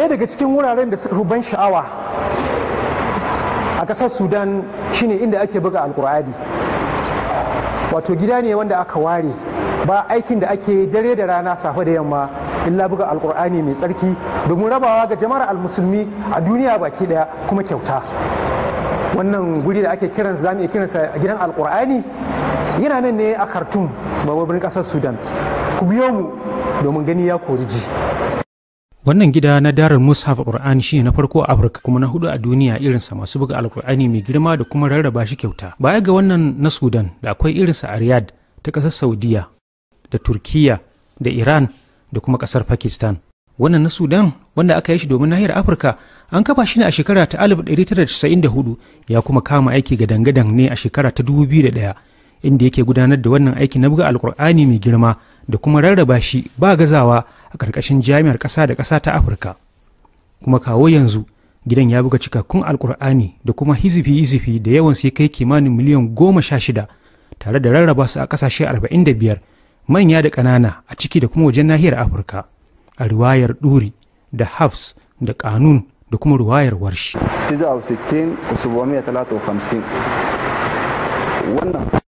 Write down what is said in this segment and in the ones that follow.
Ɗaya daga cikin wuraren da suka fi ban sha'awa a ƙasar Sudan shine inda ake buga Alkur'ani. Wato gida ne wanda aka ware, ba aikin da ake dare da rana, safe da yamma, illa buga Alkur'ani mai tsarki domin rabawa ga jama'ar almusulmi a duniya baki daya, kuma kyauta. Wannan guri da ake kiransa, zamu iya kiransa gidan Alkur'ani, yana nan ne a Khartoum, babban birnin ƙasar Sudan. Ku biyo mu domin gani ya kori ji. Wannan gida na Darar Mushaf Qur'ani shine na farko a Afirka kuma na hudu a duniya irinsa masu buga Alkur'ani mai girma da kuma rarraba shi kyauta. Baya ga wannan na Sudan, da akwai irinsa a Riyadh ta ƙasar Saudiya da Turkiya da Iran da kuma ƙasar Pakistan. Wannan na Sudan, wanda aka yi shi domin nahiyar Afirka, an kafa shi ne a shekara ta 1994, ya kuma kama aiki ga dangadan ne a shekara ta 2001, inda yake gudanar da wannan aiki na buga Alkur'ani mai girma da kuma rarraba shi ba gazawa a ƙarƙashin Jami'ar Ƙasa da Ƙasa ta Afirka. Kuma kawo yanzu gidan ya buga cikakkun Alkur'ani da kuma hizifi-hizifi da yawan sai kai kimanin miliyan 16, tare da rarraba su a ƙasashe 45, manya da ƙanana, a ciki da kuma wajen nahiyar Afirka, a riwayar Ɗuri da Hafs da Kanun da kuma riwayar Warshi. 69 و753 wannan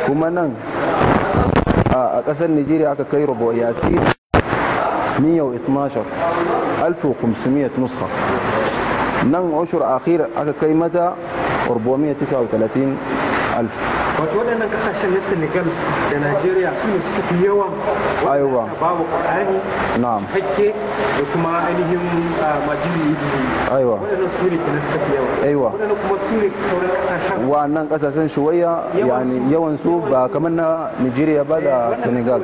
kuma nan a ƙasar Nigeria aka kai rubo Yasir 112 1500 nuskha. Nan ushur akhir aka kai mata 439 alf. Wato waɗannan ƙasashen na Senegal da Nigeria su ne suka fi yawan Aiwa. babu Ƙur'ani Na'am. cikakke da kuma ainihin majizi jizi. Aiwa. Waɗannan su ne kenan suka fi yawa. Aiwa. Waɗannan kuma su ne sauran ƙasashen. Wannan ƙasashen shuwayya yani yawan su ba kamar na Nigeria ba da Senegal.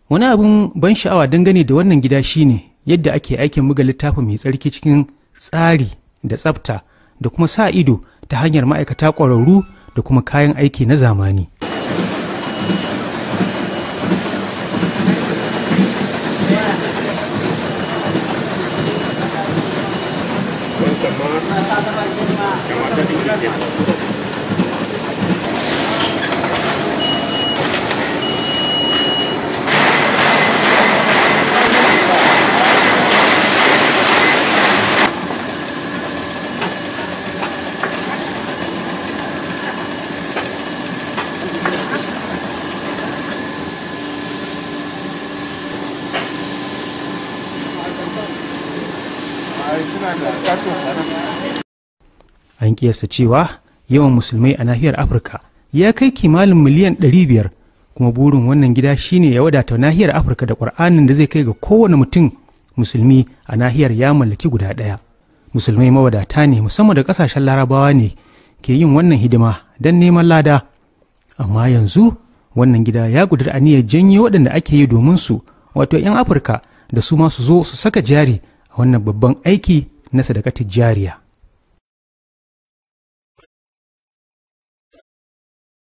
Wani abin ban sha'awa dangane da wannan gida shine yadda ake aikin buga littafin mai tsarki cikin tsari da tsafta da kuma sa ido ta hanyar ma'aikata ƙwararru da kuma kayan aiki na zamani. An kiyasta cewa yawan musulmai a nahiyar Afirka ya kai kimanin miliyan 500, kuma burin wannan gida shine ya wadata nahiyar Afirka da Ƙur'anin da zai kai ga kowane mutum musulmi a nahiyar ya mallaki guda ɗaya. Musulmai mawadata ne, musamman da ƙasashen Larabawa, ne ke yin wannan hidima don neman lada. Amma yanzu wannan gida ya ƙudiri aniyar janyo waɗanda ake yi domin su, wato 'yan Afirka, da su ma su zo su saka jari a wannan babban aiki na sadakatin jariya.